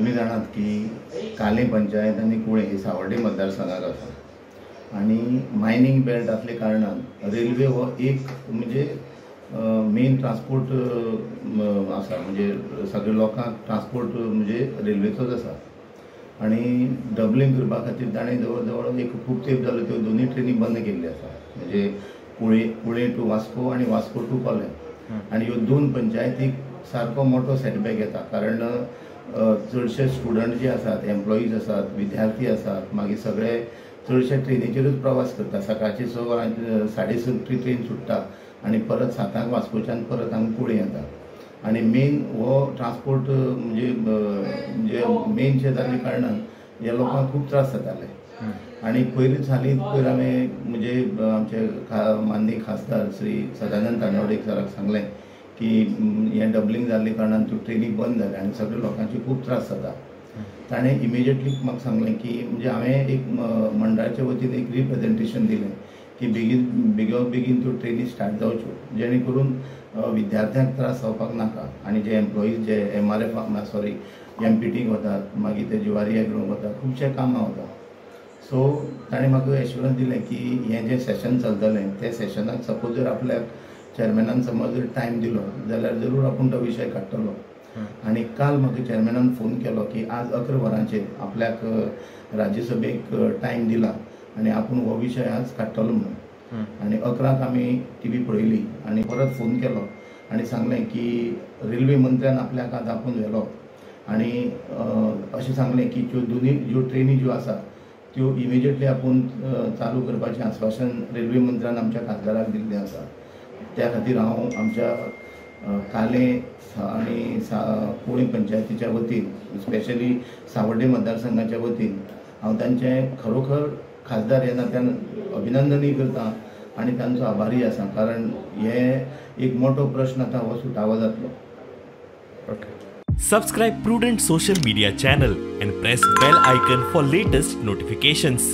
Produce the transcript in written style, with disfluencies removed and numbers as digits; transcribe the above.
तुमी जाणात की कालें पंचायत आनी कुळें हे सावर्डे मतदारसंघाक आसा आनी मायनींग बेल्ट आसले कारणान रेल्वे हो एक म्हणजे मेन ट्रान्सपोर्ट आसा, म्हणजे सगळे लोकांक ट्रान्सपोर्ट म्हणजे रेल्वेचोच आसा आनी डबलिंग करपा खातीर ताणें जवळ जवळ एक खूब तेंप जालो त्यो दोनूय ट्रेनी बंद केल्ल्यो आसा, म्हणजे कुळें टू वास्को आनी वास्को टू कोलें. आनी ह्यो दोन पंचायतीक सारको मोठो सेटबॅक येता, कारण चडशे स्टुडंट जे आसात, एम्प्लॉईज आसात, विद्यार्थी आसात, मागीर सगळे चडशे ट्रेनीचेरूच प्रवास करता. सकाळचे 6 वरांचेर 6:30 ट्रेन सुट्टा आनी परत 7 वास्कोच्यान परत हांगा कुळें येता आनी मेन हो ट्रान्सपोर्ट म्हणजे म्हणजे मेनशे जाल्ल्या कारणान ह्या लोकांक खूब त्रास जाताले. आनी पयरूच हालींच पयर हांवें म्हणजे आमचे माननीय खासदार श्री सदानंद तानावडे सराक सांगलें की हें डबलिंग जाल्ले कारणान त्यो ट्रेनी बंद जाल्या आनी सगळे लोकांचे खूब त्रास जाता. ताणें इमिजिएटली म्हाका सांगलें की म्हणजे हांवें एक मंडळाच्या वतीन एक रिप्रेजेंटेशन दिलें की बेगीन बेगीन त्यो ट्रेनी स्टार्ट जावच्यो, जेणे करून विद्यार्थ्यांक त्रास जावपाक नाका आनी जे एम्प्लॉईज जे MRF sorry MPTक वतात, मागीर ते जिवारी एग्रोंक वतात, खुबशे कामां वतात. सो ताणें म्हाका एश्युरन्स दिलें की हें जें सेशन चलतलें त्या सेशनाक सपोज जर आपल्याक चेअरमॅनान समज जर टायम दिलो जाल्यार जरूर आपूण तो विशय काडटलो. आनी काल म्हाका चेअरमॅनान फोन केलो की आज 11 वरांचेर आपल्याक राज्यसभेक टायम दिला आनी आपूण हो विशय आज काडटलो म्हणून. आनी 11 आमी टीव्ही पळयली आनी परत फोन केलो आनी सांगलें की रेल्वे मंत्र्यान आपल्याक आज आपोवन व्हेलो आनी अशें सांगलें की त्यो दोनूय ज्यो ट्रेनी ज्यो आसा त्यो इमिजिएटली आपूण चालू करपाचें आस्वासन रेल्वे मंत्र्यान आमच्या खासदाराक दिल्लें आसा. त्या खातीर हांव आमच्या कालें आनी कुळें पंचायतीच्या वतीन, स्पेशली सावर्डे मतदारसंघाच्या वतीन हांव तांचें खरोखर खासदार ह्या नात्यान अभिनंदनूय करता आनी तांचो आभारी आसा, कारण हे एक मोठो प्रश्न आतां हो सुटावो जातलो. Okay. Subscribe Prudent social media channel and press bell icon for latest notifications.